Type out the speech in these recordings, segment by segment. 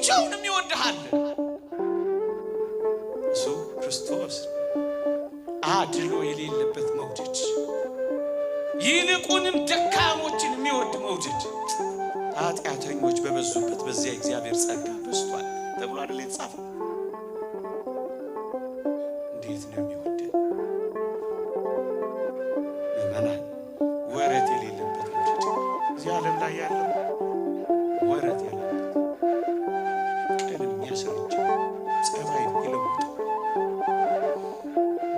ብቻውን የሚወድሃል እሱ ክርስቶስ። አድሎ የሌለበት መውደድ፣ ይልቁንም ደካሞችን የሚወድ መውደድ። ኃጢአተኞች በበዙበት በዚያ እግዚአብሔር ጸጋ በዝቷል ተብሎ አይደል የተጻፈው? እንዴት ነው የሚወደን ምዕመናን? ወረት የሌለበት መውደድ። እዚህ ዓለም ላይ ያለው ወረት ያለበት፣ ቀን የሚያስረጀው፣ ጸባይ የሚለውጠው፣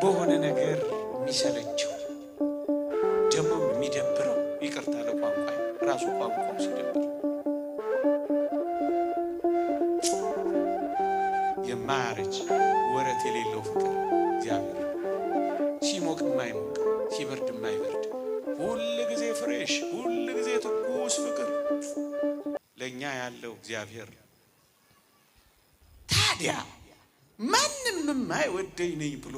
በሆነ ነገር የሚሰለቸው፣ ደግሞ የሚደብረው፣ ይቅርታ ለቋንቋ፣ ራሱ ቋንቋው ሲደብር፣ የማያረጅ ወረት የሌለው ፍቅር እግዚአብሔር። ሲሞቅ የማይሞቅ፣ ሲበርድ የማይበርድ፣ ሁል ጊዜ fresh፣ ሁል ጊዜ ትኩስ ፍቅር ለእኛ ያለው እግዚአብሔር። ታዲያ ማንም የማይወደኝ ነኝ ብሎ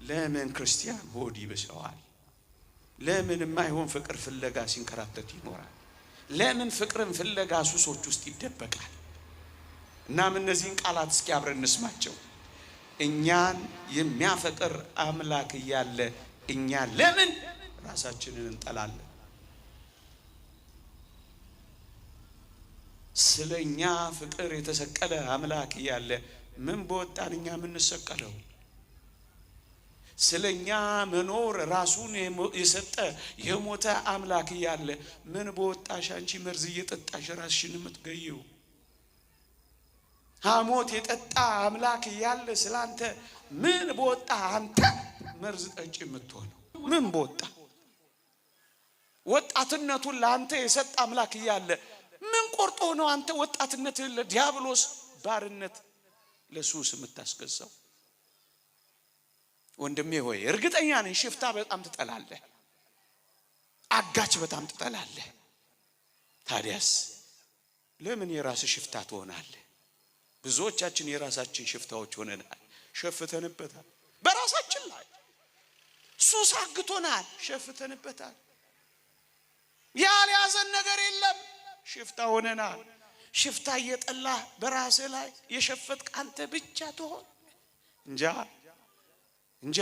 ለምን ክርስቲያን ሆድ ይብሰዋል? ለምን የማይሆን ፍቅር ፍለጋ ሲንከራተት ይኖራል? ለምን ፍቅርን ፍለጋ ሱሶች ውስጥ ይደበቃል? እናም እነዚህን ቃላት እስኪ አብረን እንስማቸው። እኛን የሚያፈቅር አምላክ እያለ እኛ ለምን ራሳችንን እንጠላለን? ስለ እኛ ፍቅር የተሰቀለ አምላክ እያለ ምን በወጣን እኛ የምንሰቀለው? ስለ እኛ መኖር ራሱን የሰጠ የሞተ አምላክ እያለ ምን በወጣሽ አንቺ መርዝ እየጠጣሽ ራስሽን የምትገይው? ሐሞት የጠጣ አምላክ እያለ ስላንተ ምን በወጣ አንተ መርዝ ጠጪ የምትሆነው? ምን በወጣ? ወጣትነቱን ለአንተ የሰጠ አምላክ እያለ ምን ቆርጦ ነው አንተ ወጣትነትህን ለዲያብሎስ ባርነት፣ ለሱስ የምታስገዛው? ወንድሜ ሆይ፣ እርግጠኛ ነኝ ሽፍታ በጣም ትጠላለህ፣ አጋች በጣም ትጠላለህ። ታዲያስ ለምን የራስህ ሽፍታ ትሆናለህ? ብዙዎቻችን የራሳችን ሽፍታዎች ሆነናል፣ ሸፍተንበታል። በራሳችን ላይ ሱስ አግቶናል፣ ሸፍተንበታል። ያልያዘን ነገር የለም፣ ሽፍታ ሆነናል። ሽፍታ እየጠላህ በራስህ ላይ የሸፈትክ አንተ ብቻ ትሆን? እንጃ እንጃ።